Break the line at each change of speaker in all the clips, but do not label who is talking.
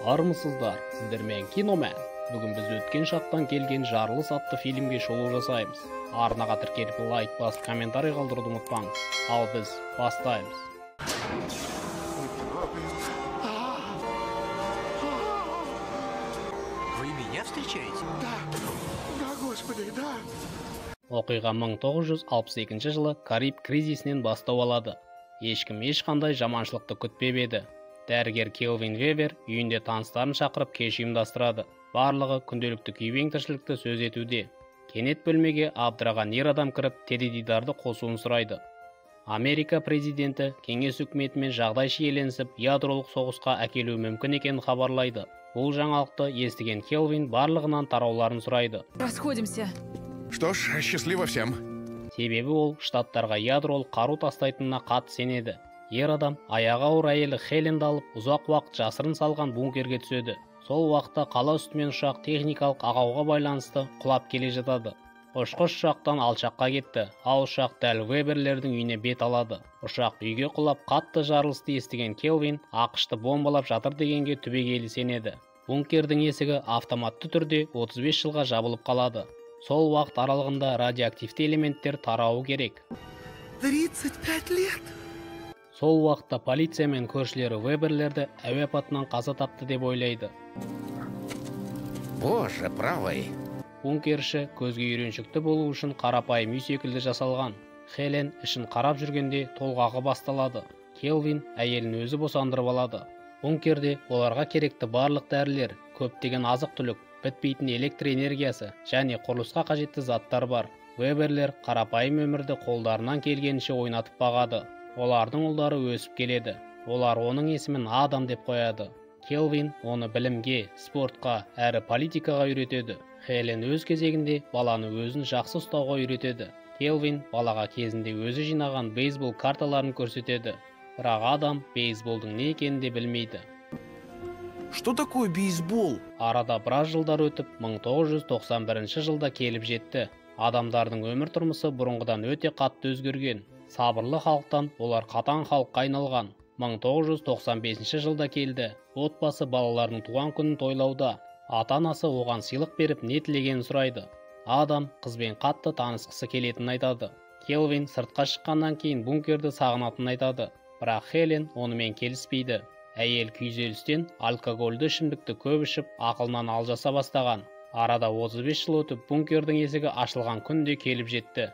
Армысыздар, сіздермен Киномен. Бүгін біз өткен шақтан келген Жарылыс атты фильмге шолу жасаймыз. Арнаға тіркеліп, лайк басып, комментарий қалдыруды ұмытпаңыз. Ал біз бастаймыз.
Вы меня встречаете?
Да, да, господи, да.
Оқиға 1962 жылы Кариб кризисінен бастау алады. Ешкім ешқандай жаманшылықты күтпеп еді. Дәрігер Келвин Вебер үйінде таныстарын шақырып кеш ұйымдастырады. Барлығы күнделікті күйбең тіршілікті сөз етуде. Кенет бөлмеге абдыраған ер адам кіріп, теледидарды қосуын сұрайды. Америка президенті кеңес үкіметімен жағдай шиеленісіп, ядролық соғысқа әкелуі мүмкін екенін хабарлайды. Бұл жаңалықты естіген Келвин барлығынан тарауларын сұрайды.
Расходимся.
Что ж, счастливо всем.
Себебі ол штаттарға ядролық қару тастайтынына қатты сенеді. Ер адам аяғы ауыр әйелі Хеленді алып, ұзақ уақыт жасырын салған бункерге түседі. Сол уақытта қала үстімен ұшақ техникалық ақауға байланысты құлап келе жатады. Ұшқыш ұшақтан алшаққа кетті, ал ұшақ дәл Веберлердің үйіне бет алады. Ұшақ үйге құлап, қатты жарылысты естіген Келвин АҚШ-ты бомбалап жатыр дегенге түбегейлі сенеді. Бункердің есігі автоматты түрде 35 жылға жабылып қалады. Сол уақыт аралығында радиоактивті элементтер тарауы керек.
35 лет.
Сол уақытта полиция мен көршілері Веберлерді әуе апатынан қаза тапты деп ойлайды.
Боже, правый.
Бункер іші көзге үйреншікті болу үшін қарапайым үй секілді жасалған. Хелен ішін қарап жүргенде толғағы басталады. Келвин әйелін өзі босандырып алады. Бункерде оларға керекті барлық дәрілер, көптеген азық-түлік, бітпейтін электр энергиясы және құрылысқа қажетті заттар бар. Веберлер қарапайым өмірді қолдарынан келгенше ойнатып бағады. Олардың ұлдары өсіп келеді. Олар оның есімін Адам деп қояды. Келвин оны білімге, спортқа, әрі политикаға үйретеді. Хелен өз кезегінде баланы өзін жақсы ұстауға үйретеді. Келвин балаға кезінде өзі жинаған бейсбол карталарын көрсетеді. Бірақ Адам бейсболдың не екенін де білмейді.
Что такое бейсбол?
Арада біраз жылдар өтіп, 1991 жылда келіп жетті. Адамдардың өмір тұрмысы бұрынғыдан өте қатты өзгерген. Сабырлы халықтан олар қатаң халыққа айналған. 1995 жылда келді. Отбасы балаларының туған күнін тойлауда. Ата-анасы оған сыйлық беріп не тілегенін сұрайды. Адам қызбен қатты танысқысы келетінін айтады. Келвин сыртқа шыққаннан кейін бункерді сағынатынын айтады. Бірақ Хелен онымен келіспейді. Әйел күйзелістен алкогольді ішімдікті көп ішіп, ақылынан алжаса бастаған. Арада 35 жыл өтіп, бункердің есігі ашылған күн де келіп жетті.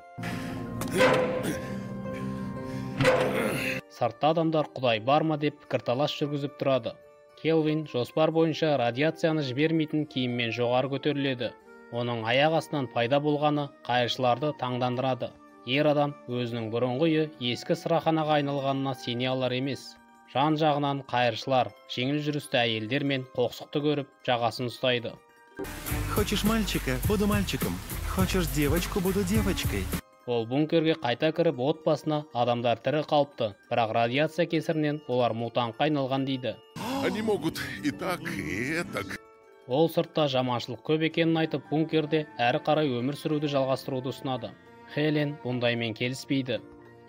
Сыртта адамдар құдай бар ма деп пікірталас жүргізіп тұрады. Келвин жоспар бойынша радиацияны жібермейтін киіммен жоғары көтеріледі. Оның аяқ астынан пайда болғаны қайыршыларды таңдандырады. Ер адам өзінің бұрынғы үйі ескі сыраханаға айналғанына сене алар емес. Жан жағынан қайыршылар, жеңіл жүрісті әйелдер мен қоқсықты көріп, жағасын ұстайды.
Хочешь мальчика, буду мальчиком. Хочешь девочку, буду девочкой.
Ол бункерге қайта кіріп, отбасына адамдар тірі қалыпты, бірақ радиация кесірінен олар мутантқа айналған дейді.
Они могут и так, и этак.
Ол сыртта жаманшылық көп екенін айтып, бункерде әрі қарай өмір сүруді жалғастыруды ұсынады. Хелен бұндаймен келіспейді.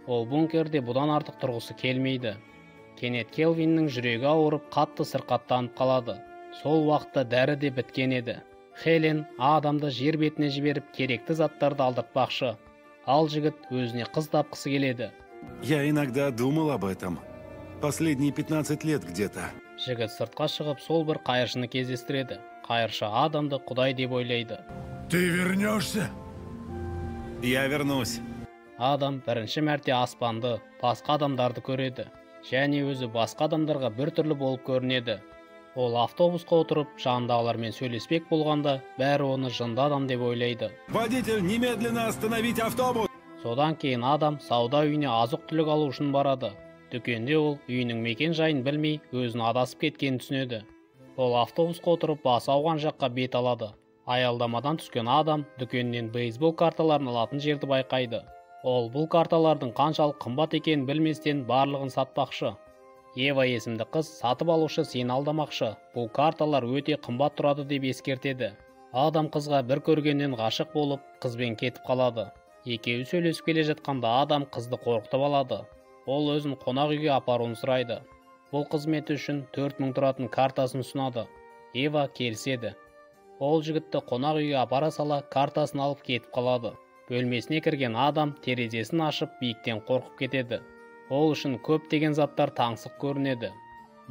Ол бункерде бұдан артық тұрғысы келмейді. Кенет Келвиннің жүрегі ауырып, қатты сырқаттанып қалады. Сол уақытта дәрі де біткен еді. Хелен Адамды жер бетіне жіберіп, керекті заттарды алдыртпақшы. Ал жігіт өзіне қыз тапқысы келеді.
Я иногда думал об этом. Последние 15 лет где-то.
Жігіт сыртқа шығып, сол бір қайыршыны кездестіреді. Қайыршы Адамды құдай деп ойлайды.
Ты вернешься?
Я вернусь.
Адам бірінші мәрте аспанды, басқа адамдарды көреді. Және өзі басқа адамдарға біртүрлі болып көрінеді. Ол автобусқа отырып, жанындағылармен сөйлеспек болғанда, бәрі оны жынды адам деп ойлайды.
Водитель, немедленно остановить автобус!
Содан кейін Адам сауда үйіне азық-түлік алу үшін барады. Дүкенде ол үйінің мекен жайын білмей, өзін адасып кеткенін түсінеді. Ол автобусқа отырып, басы ауған жаққа бет алады. Аялдамадан түскен Адам дүкеннен бейсбол карталарын алатын жерді байқайды. Ол бұл карталардың қаншалық қымбат екенін білместен барлығын сатпақшы. Ева есімді қыз сатып алушы сені алдамақшы. Бұл карталар өте қымбат тұрады деп ескертеді. Адам қызға бір көргеннен ғашық болып, қызбен кетіп қалады. Екеуі сөйлесіп келе жатқанда Адам қызды қорқытып алады. Ол өзін қонақ үйге апаруын сұрайды. Бұл қызметі үшін 4000 тұратын картасын ұсынады. Ева келіседі. Ол жігітті қонақ үйге апара сала картасын алып кетіп қалады. Бөлмесіне кірген Адам терезесін ашып биіктен қорқып кетеді. Ол үшін көптеген заттар таңсық көрінеді.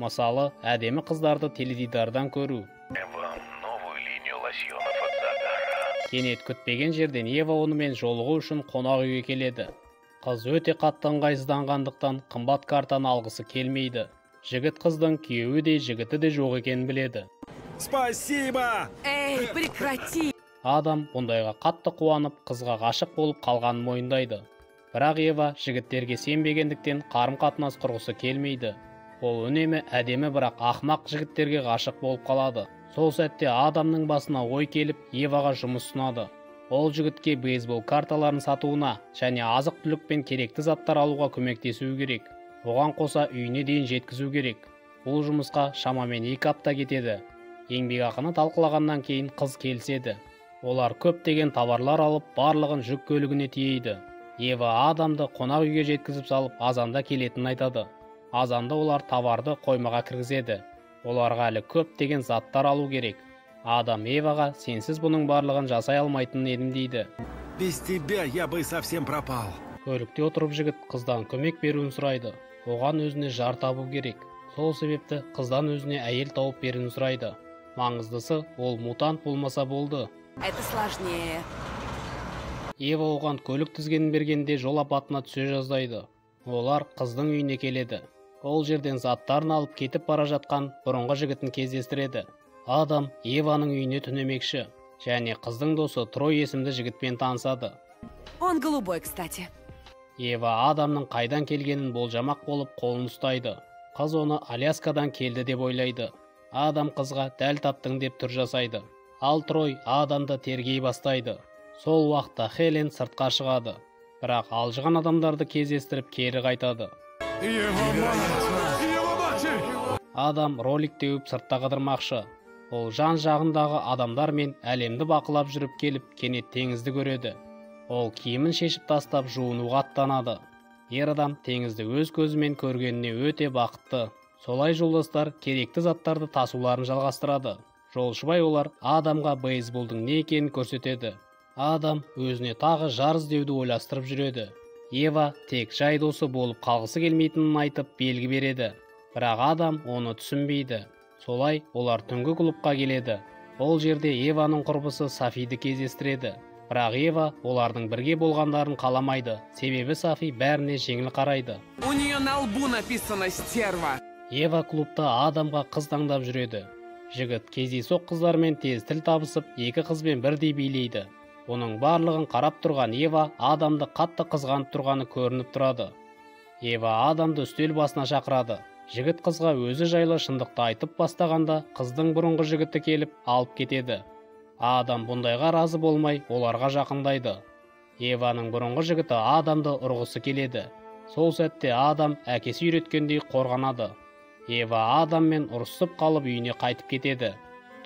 Мысалы, әдемі қыздарды теледидардан көру. Кенет күтпеген жерден Ева онымен жолығу үшін қонақ үйге келеді. Қыз өте қатты ыңғайсызданғандықтан қымбат картаны алғысы келмейді. Жігіт қыздың күйеуі де жігіті де жоқ екенін біледі.
Спасибо!
Эй, прекрати!
Адам бұндайға қатты қуанып, қызға ғашық болып қалғанын мойындайды. Бірақ Ева жігіттерге сенбегендіктен қарым-қатынас құрғысы келмейді. Ол үнемі әдемі, бірақ ақмақ жігіттерге ғашық болып қалады. Сол сәтте Адамның басына ой келіп, Еваға жұмыс ұсынады. Ол жігітке бейсбол карталарын сатуына және азық-түлік пен керекті заттар алуға көмектесуі керек. Оған қоса үйіне дейін жеткізу керек. Бұл жұмысқа шамамен 2 апта кетеді. Еңбекақыны талқылағаннан кейін қыз келіседі. Олар көптеген товарлар алып, барлығын жүк көлігіне тиейді. Ева Адамды қонақ үйге жеткізіп салып, азанда келетінін айтады. Азанда олар товарды қоймаға кіргізеді. Оларға әлі көптеген заттар алу керек. Адам Еваға сенсіз бұның барлығын жасай алмайтын едім дейді.
Без тебя я бы совсем пропал.
Көлікте отырып жігіт қыздан көмек беруін сұрайды. Оған өзіне жар табу керек. Сол себепті қыздан өзіне әйел тауып беруін сұрайды. Маңыздысы, ол мутант болмаса болды.
Это сложнее.
Ева оған көлік тізгінін бергенде жол апатына түсе жаздайды. Олар қыздың үйіне келеді. Ол жерден заттарын алып кетіп бара жатқан бұрынғы жігітін кездестіреді. Адам Еваның үйіне түнемекші және қыздың досы Трой есімді жігітпен танысады.
Он голубой, кстати.
Ева Адамның қайдан келгенін болжамақ болып қолын ұстайды. Қыз оны Аляскадан келді деп ойлайды. Адам қызға дәл таптың деп түр жасайды. Ал Трой Адамды тергей бастайды. Сол уақытта Хелен сыртқа шығады. Бірақ алжыған адамдарды кездестіріп кері қайтады. Адам ролик теуіп сыртта қыдырмақшы. Ол жан жағындағы адамдар мен әлемді бақылап жүріп келіп, кенет теңізді көреді. Ол киімін шешіп тастап жуынуға аттанады. Ер адам теңізді өз көзімен көргеніне өте бақытты. Солай жолдастар керекті заттарды тасуларын жалғастырады. Жолшыбай олар Адамға бейсболдың не екенін көрсетеді. Адам өзіне тағы жар іздеуді ойластырып жүреді. Ева тек жай досы болып қалғысы келмейтінін айтып белгі береді. Бірақ Адам оны түсінбейді. Солай олар түнгі клубқа келеді. Ол жерде Еваның құрбысы Софиді кездестіреді. Бірақ Ева олардың бірге болғандарын қаламайды. Себебі Софи бәріне жеңіл қарайды.
У нее на лбу написано «стерва».
Ева клубта Адамға қыз таңдап жүреді. Жігіт кездейсоқ қыздармен тез тіл табысып, екі қызбен бірдей билейді. Оның барлығын қарап тұрған Ева Адамды қатты қызғанып тұрғаны көрініп тұрады. Ева Адамды үстел басына шақырады. Жігіт қызға өзі жайлы шындықты айтып бастағанда, қыздың бұрынғы жігіті келіп алып кетеді. Адам бұндайға разы болмай, оларға жақындайды. Еваның бұрынғы жігіті Адамды ұрғысы келеді. Сол сәтте Адам әкесі үйреткендей қорғанады. Ева Адаммен ұрысып қалып үйіне қайтып кетеді.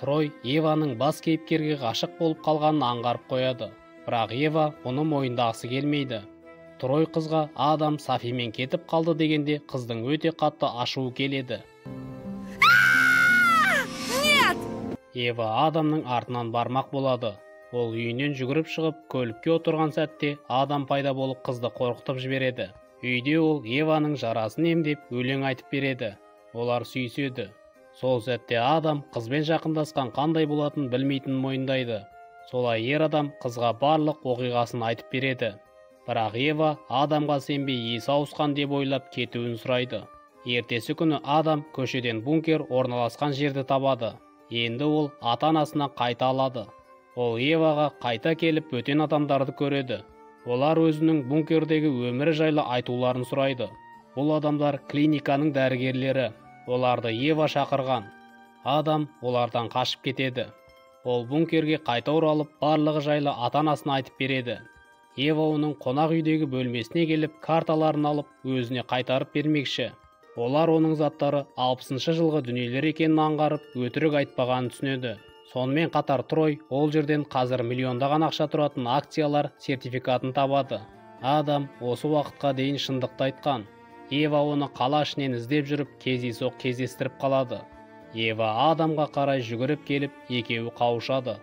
Трой Еваның бас кейіпкерге ғашық болып қалғанын аңғарып қояды. Бірақ Ева бұны мойындағысы келмейді. Трой қызға Адам Софимен кетіп қалды дегенде қыздың өте қатты ашуы келеді.
Нет!
Ева Адамның артынан бармақ болады. Ол үйінен жүгіріп шығып, көлікке отырған сәтте Адам пайда болып қызды қорқытып жібереді. Үйде ол Еваның жарасын емдеп, өлең айтып береді. Олар сүйіседі. Сол сәтте Адам қызбен жақындасқан қандай болатынын білмейтінін мойындайды. Солай ер адам қызға барлық оқиғасын айтып береді. Бірақ Ева Адамға сенбей есі ауысқан деп ойлап кетуін сұрайды. Ертесі күні Адам көшеден бункер орналасқан жерді табады. Енді ол ата-анасына қайта алады. Ол Еваға қайта келіп бөтен адамдарды көреді. Олар өзінің бункердегі өмірі жайлы айтуларын сұрайды. Бұл адамдар клиниканың дәрігерлері. Оларды Ева шақырған. Адам олардан қашып кетеді. Ол бункерге қайта оралып, барлығы жайлы ата-анасына айтып береді. Ева оның қонақ үйдегі бөлмесіне келіп, карталарын алып, өзіне қайтарып бермекші. Олар оның заттары 60-шы жылғы дүниелер екенін аңғарып, өтірік айтпағанын түсінеді. Сонымен қатар Трой ол жерден қазір миллиондаған ақша тұратын акциялар сертификатын табады. Адам осы уақытқа дейін шындықты айтқан. Ева оны қала ішінен іздеп жүріп, кездейсоқ кездестіріп қалады. Ева Адамға қарай жүгіріп келіп, екеуі қауышады.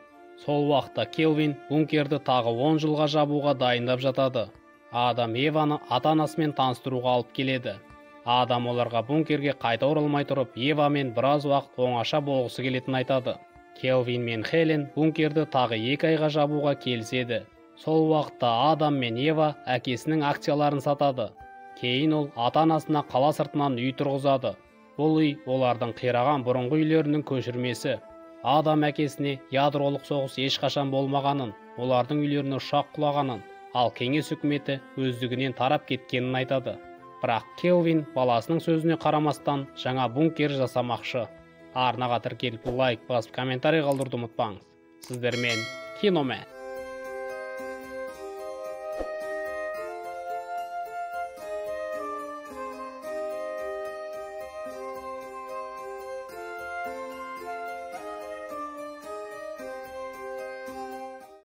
Сол уақытта Келвин бункерді тағы 10 жылға жабуға дайындап жатады. Адам Еваны ата-анасымен таныстыруға алып келеді. Адам оларға бункерге қайта оралмай тұрып, Евамен біраз уақыт оңаша болғысы келетінін айтады. Келвин мен Хелен бункерді тағы 2 айға жабуға келіседі. Сол уақытта Адам мен Ева әкесінің акцияларын сатады. Кейін ол ата-анасына қала сыртынан үй тұрғызады. Бұл үй олардың қираған бұрынғы үйлерінің көшірмесі. Адам әкесіне ядролық соғыс ешқашан болмағанын, олардың үйлеріне ұшақ құлағанын, ал кеңес үкіметі өздігінен тарап кеткенін айтады. Бірақ Келвин баласының сөзіне қарамастан жаңа бункер жасамақшы. Арнаға тіркеліп, лайк басып, комментарий қалдыруды ұмытпаңыз. Сіздермен Киномен.